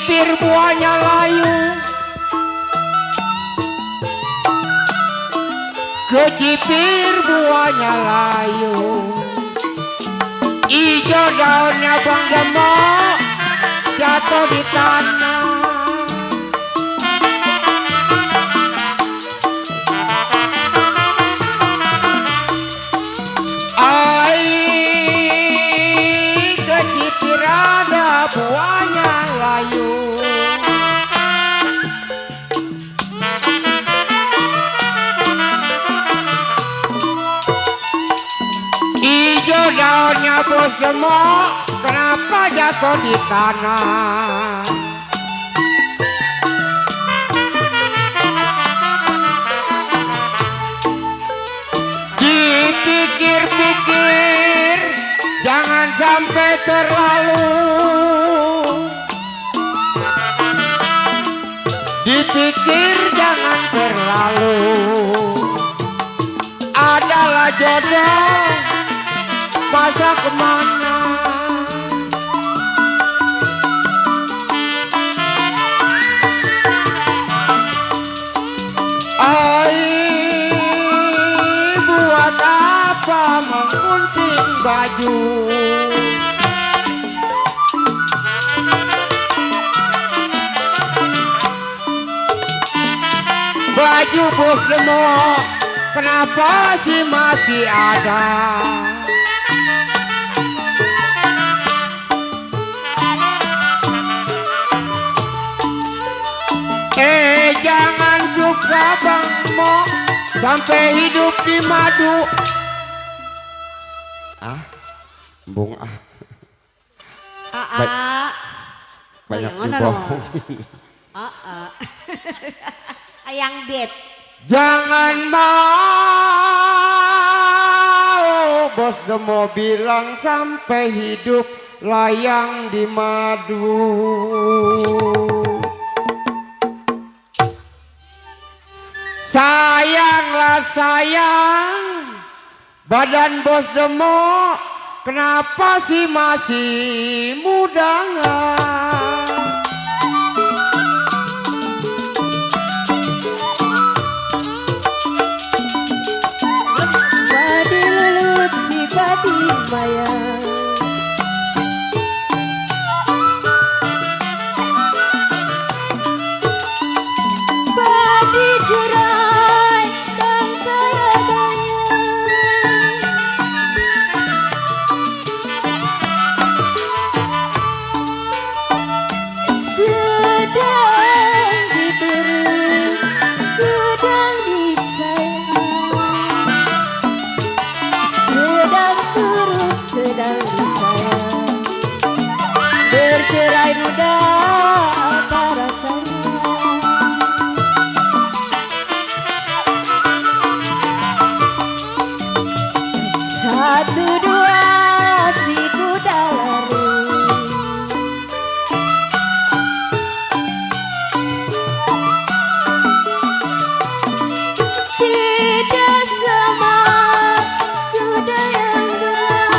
Cipir buahnya layu, kecipir buahnya layu. Ijo daunnya bang demok jatuh di tanah. Kecipir ada buahnya layu. Ijo daunnya bos demok, kenapa jatuh di tanah? Dipikir-pikir, jangan sampai terlalu. Dipikir jangan terlalu. Adalah jodoh, masa kemana? Buat apa menggunting baju? Baju bos demok, kenapa sih masih ada? Jangan suka bang mo sampai hidup di madu. Bung banyak dibohong. Ayang det. Jangan mau bos demo bilang sampai hidup layang di madu. Sayanglah sayang, badan bos demo kenapa sih masih muda nggak? Badi lelut si badi maya. Badi jerai dan karadanya. Sedang diburu, sedang disayang, sedang turut, sedang disayang. Bercerai muda apa rasanya? Satu dua si kuda lari. Tidak sama kuda yang geram.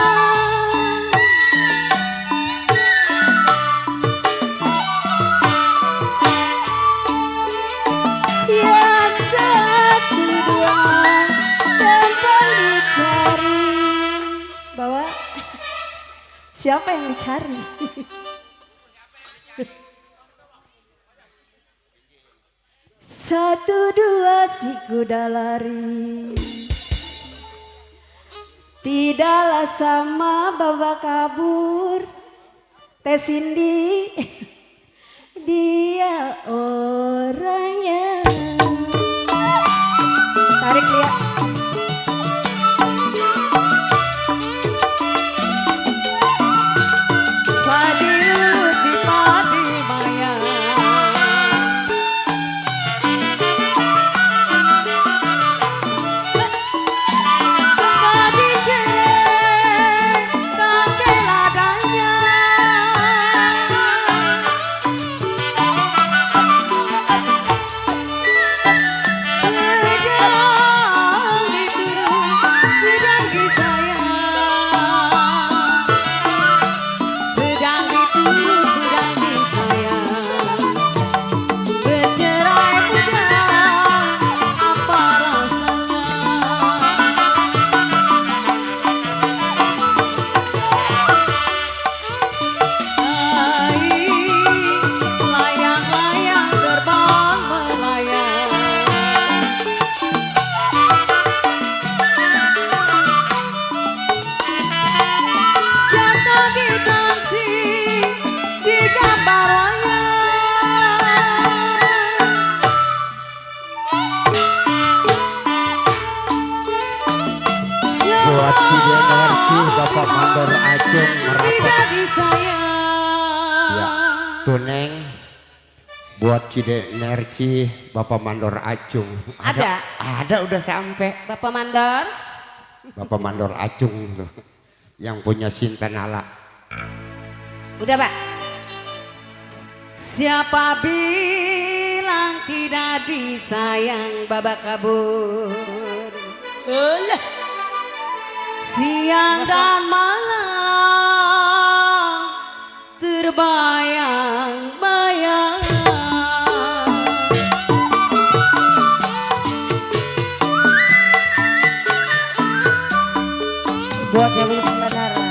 Ya satu dua gampang dicari. Bawa siapa yang dicari? Satu dua si kuda lari. Tidaklah sama bawa kabur. Teh Cindy dia orangnya. Tarik lihat. Padi luci padi maya. Padi jereng kakek ladanya. Sedang Acung merapat. jadi sayang. Ya, Tuneng buat Cide Nerci, Bapak Mandor Acung. Ada udah sampai. Bapak Mandor. Bapak Mandor Acung tuh, yang punya Sintanala. Udah Pak. Siapa bilang tidak disayang babak kabur. Siang dan malam terbayang-bayang. Buat Jawa sebenarnya.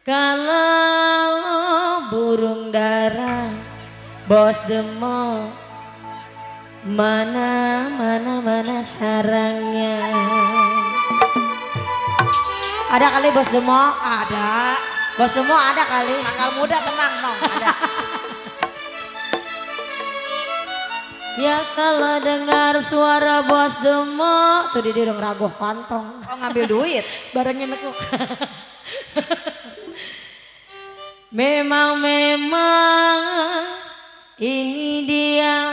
Kalau burung dara bos demo mana sarangnya. Ada kali bos demo? Ada. Bos demo ada kali. Tanggal muda tenang nong ada. Ya kalau dengar suara bos demo tuh dia udah ngeraguh kantong. Oh ngambil duit? Barangnya neku. Memang ini dia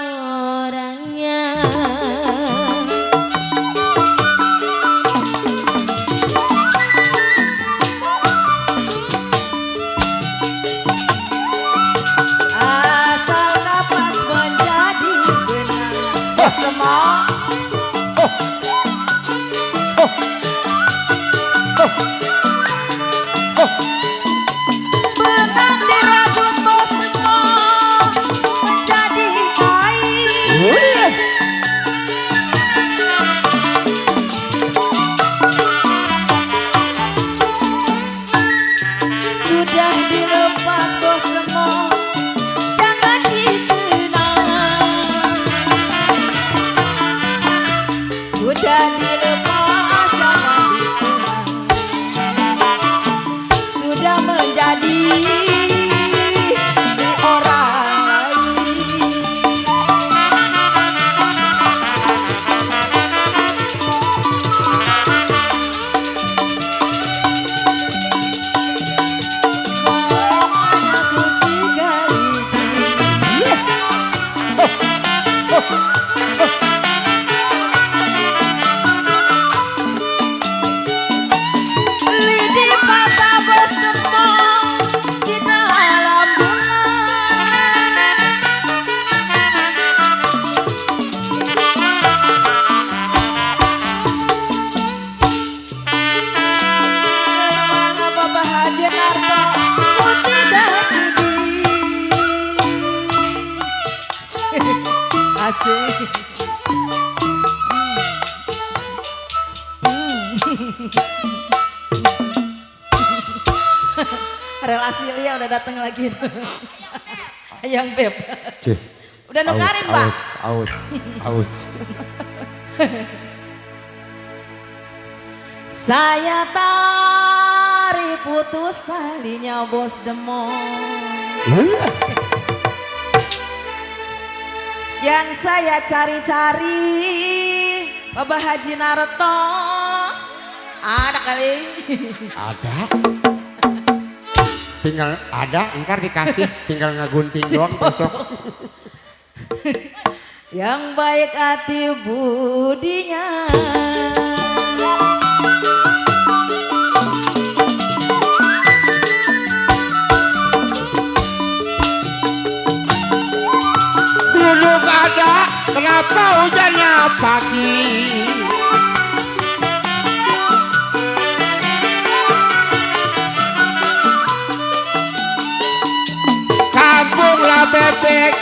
orangnya. Asal napas menjadi benang. Bos demo. Sudah dilepas bos demo, jangan dikenang. Sudah dilepas jangan dikenang. Sudah menjadi seorang lain. Lidi patah bos demo di dalam bulan. Mana Bapak Haji Narto, oh tidak sedih. Asik. Farel Asilia udah datang lagi. Ayang Beb. Cih. Udah nukarin, Pak. Aus. Saya tari putus talinya bos demong. Yang saya cari-cari Bapak Haji Narto. Ada kali. Ada. Tinggal ada, engkar dikasih, tinggal ngegunting doang besok. Yang baik hati budinya. Duduk ada, kenapa hujannya pagi? Kampunglah bebek,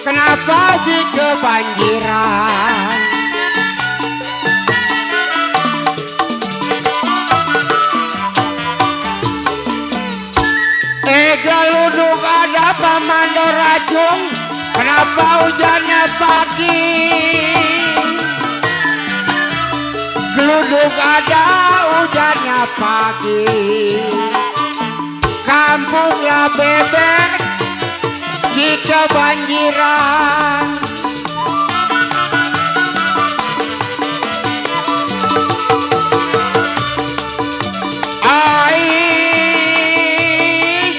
kenapa sih kebanjiran? Geluduk ada pamandor racung, kenapa hujannya pagi? Geluduk ada hujannya pagi. Kampunglah bebek si kebanjiran.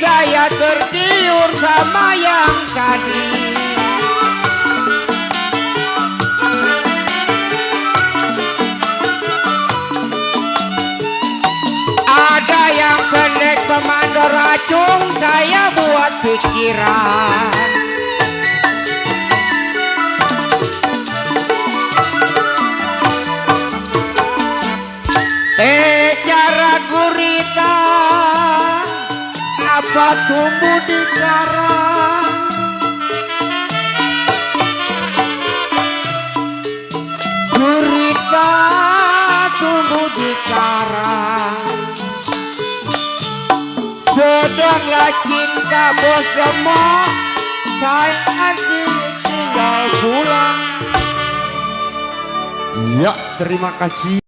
Saya tertiur sama yang tadi. Ada yang pendek pemandor racung, saya buat pikiran. Cara gurita apa tumbuh di karang? Gurita tumbuh di karang. Sedanglah cinta bos demok, saya tinggal pulang. Ya, terima kasih.